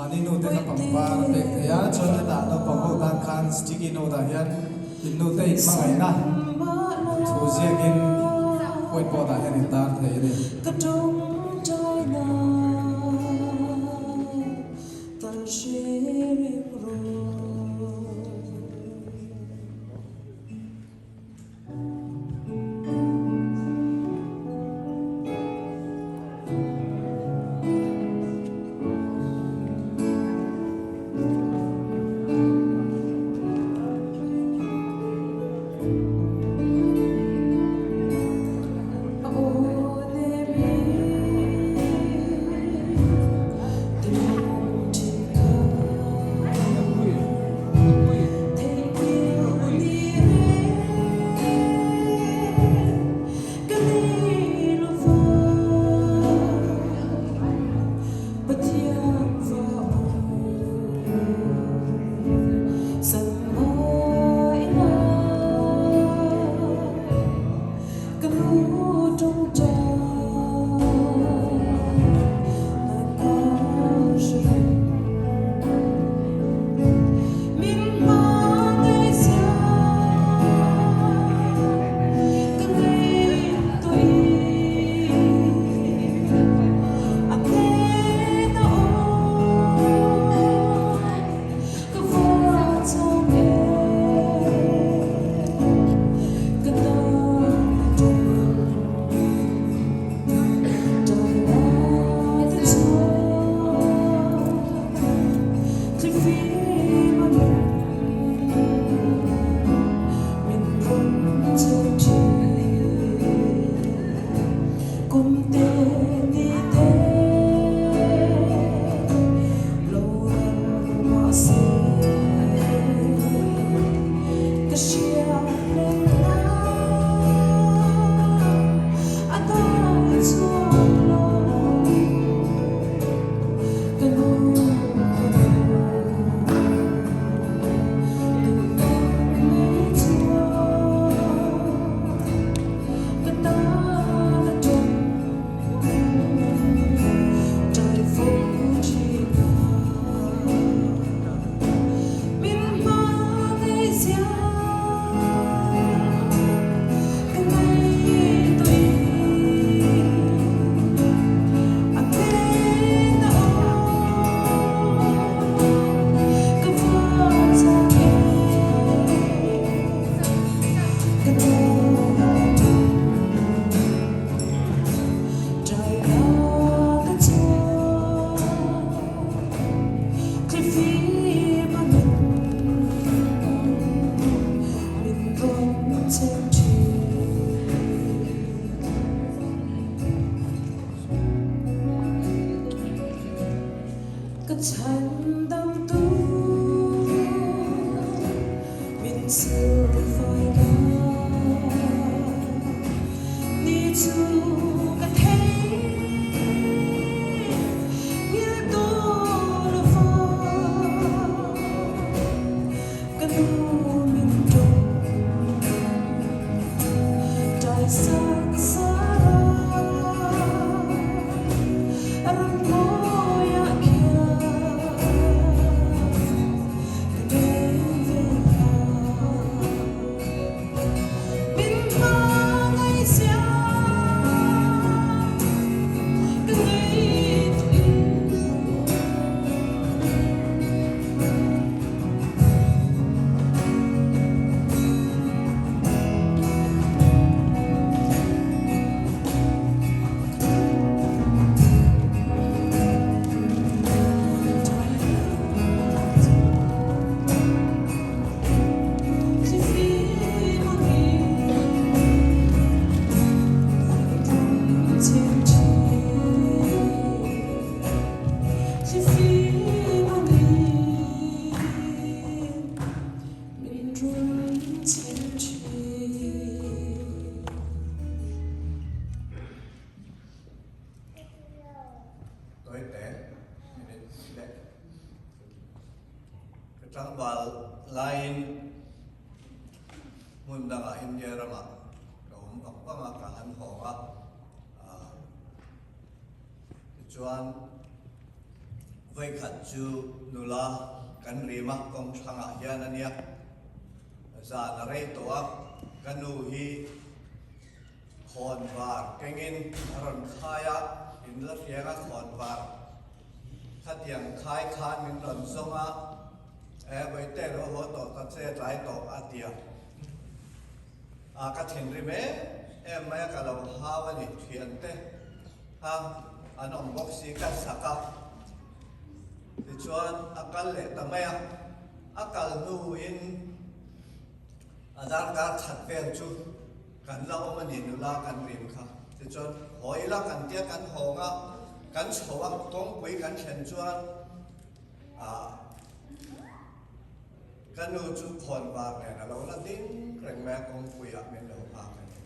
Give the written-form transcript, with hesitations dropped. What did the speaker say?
Mahni nu te kha pangpar a pek thei a, chuan hetah naupang ho tan khan sticky note ah hian in nu te in hmangaihna thu ziakin whiteboard ah hian in tar thei a ni. Tawi te, minute lek. Ka tlangval laiin hmun dangah India ramah ka awm vang vang a, ka han hawng a. Tichuan. Vawikhat chu nula kan rim a, kawng thlangah hian a nia. Zan a rei tawh a, ka nu hi khawnvar kengin a rawn khai a, in la hriang a khawnvar khatiang khai khan min rawn zawng a, E Bawihte lo haw tawh ta che tlai tawh a ti a. A ka thinrim em em mai a, ka lo hau a ni thiante kha an awm bawk si ka sak a. Tichuan a kal leh ta mai a, a kal hnuin a darkar khat vel chu kan la awm a ni nula kan rim kha. Tichuan haw ila kan tia kan hawng a, kan chho a, kawngpui kan thlen chuan ah Ka nu chu khawnvar nen a lo la ding reng mai a, kawngpuiah min lo nghak a ni.